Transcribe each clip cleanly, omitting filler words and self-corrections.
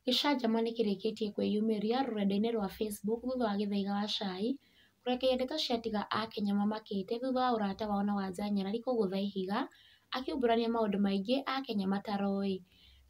Gĩcanjama nĩkĩrĩkĩtie kwĩyumĩria rũrenda-inĩ rwa Facebook thutha wa Gĩthaiga wa Cai kũrekereria ndeto ciatiga akenya mamakĩte thutha wa ũrata wao na Wanja Nyarari kũgũtha ihiga akiumbũrania maũndũ maingĩ akenya mataroĩ.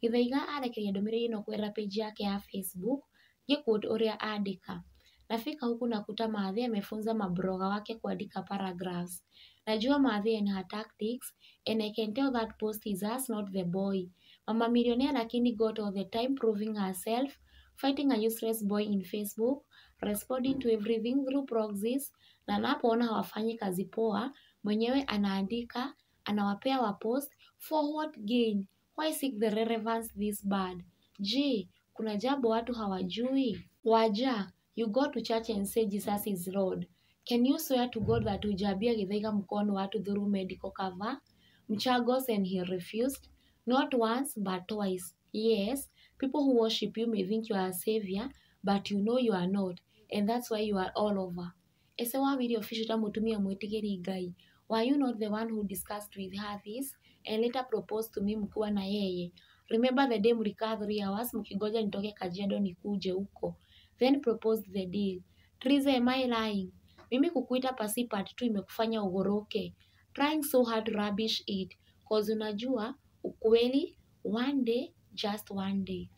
Gĩthaiga arekereirie ndũmĩrĩri ĩno kũgerera page yake ya Facebook ngĩ quote ũrĩa andĩka: "Nafika huku nakuta Mathe amefunza mabloga wake kuandika paragraphs. Najua Mathe and her tactics and I can tell that post is hers, not the boy. Mama millionaire lakini got all the time proving herself, fighting a useless boy in Facebook, responding to everything through proxies, na anapoona hawafanyi kazi poa, mwenyewe anaandika, anawapea wa post for what gain? Why seek the relevance this bad? Je, kuna jambo watu hawajui? Waja, you go to church and say Jesus is Lord. Can you swear to God that hujaambia Githaiga mkono watu through medical cover? Mchagos and he refused. Not once but twice. Yes, people who worship you may think you are a savior, but you know you are not, and that's why you are all over. Ese wawiri official ta mutumia mwitigĩri Ngai. Were you not the one who discussed with her this and later proposed to me mkiwa na yeye? Remember the day mlikaa 3 hours mkingoja nitoke Kajiado nikuje huko. Then proposed the deal. Triza, am I lying? Mimi kukuita pasi part 2 imekufanya ugoroke. Trying so hard to rubbish it. 'Cause unajua ukweli one day, just one day.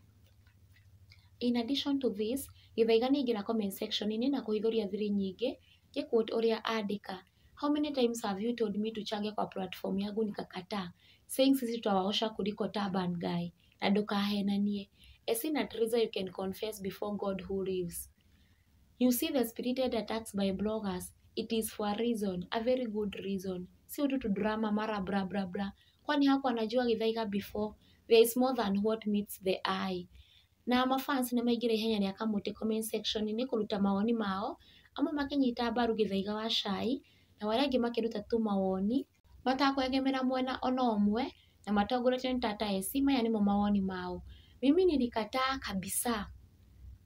In addition to this, Githaiga nĩaingĩra comment section-inĩ na kũhithũria thiri nyingĩ ngĩ quote ũrĩa andĩka: "How many times have you told me tuchange kwa platform yangu nikakataa, saying sisi tutawaosha kuliko Turban guy, na ndũkahenanie. Esi na Triza, you can confess before God who lives. You see the spirited attacks by bloggers, it is for a reason, a very good reason. Si tu drama mara bla bla bla. Kwani hakuwa anajua Githaiga before? There is more than what meets the eye." Na mafans nĩ maingĩra ihenya rĩa kamũtĩ comment section-inĩ kũruta mawoni mao, amwe makĩnyita mbaru Githaiga wa Cai na arĩa angĩ makĩruta tu mawoni matakwegemera mwena ona ũmwe na matongoretio nĩ Tata Esi. Maya nĩmo mawoni mao: "Mimi nilikataa kabisa.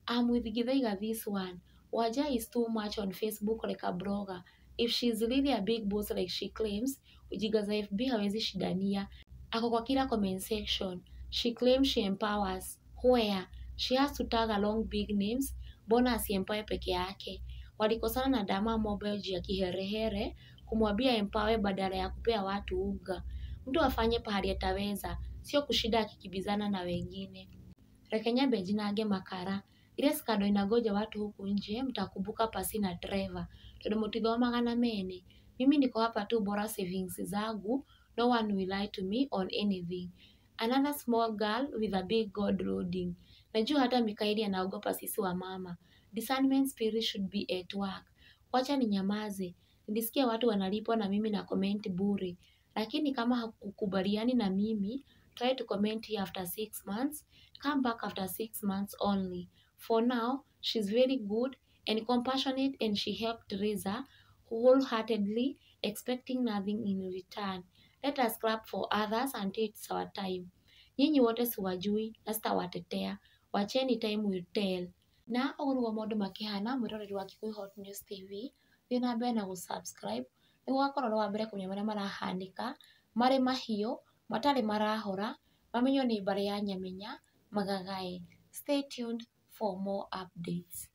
I'm with Githaiga this one. Wanja is too much on Facebook like a blogger. If she's really a big boss like she claims, ujinga za FB hawezi shindania. Ako kwa kila comment section. She claims she empowers. Where? She has to tag along big names, mbona asiempower peke yake? Walikosana na Dama Mobile juu ya kiherehere kumwambia empower badala ya kupea watu unga. Mtu afanye pahali ataweza, sio kushinda akikimbizana na wengine. Reke nyambe njinange makara. Ile scandal inangoja watu huku nje, mtakumbuka Pasi na Trevor tondũ mũtithomaga na mene. Mimi niko hapa tu bora savings zangu, no one will lie to me on anything. Another small girl with a big God loading. Najua hata Mikaeli anaogopa sisi wa mama. Discernment spirit should be at work. Wacha ninyamaze. Nilisikia watu wanalipwa na mimi na comment bure. Lakini kama hakukubaliani na mimi, try to comment here after 6 months. Come back after 6 months only. For now, she's very good and compassionate and she helped Teresa wholeheartedly, expecting nothing in return. Let us clap for others until it's our time. Nyinyi wote siwajui na sitawatetea. Wacheni, time will tell." Na ũguo nĩguo maũndũ makĩhana. Mwĩroreri wa Kikuyu Hot News TV, thiĩ na mbere na gũ-subscribe nĩguo ũgakorwo ũrĩ wa mbere kũmenya marĩa marahanĩka marĩ mahiũ matarĩ marahora mamenywo nĩ mbarĩ ya Nyamenya magagae. Stay tuned for more updates.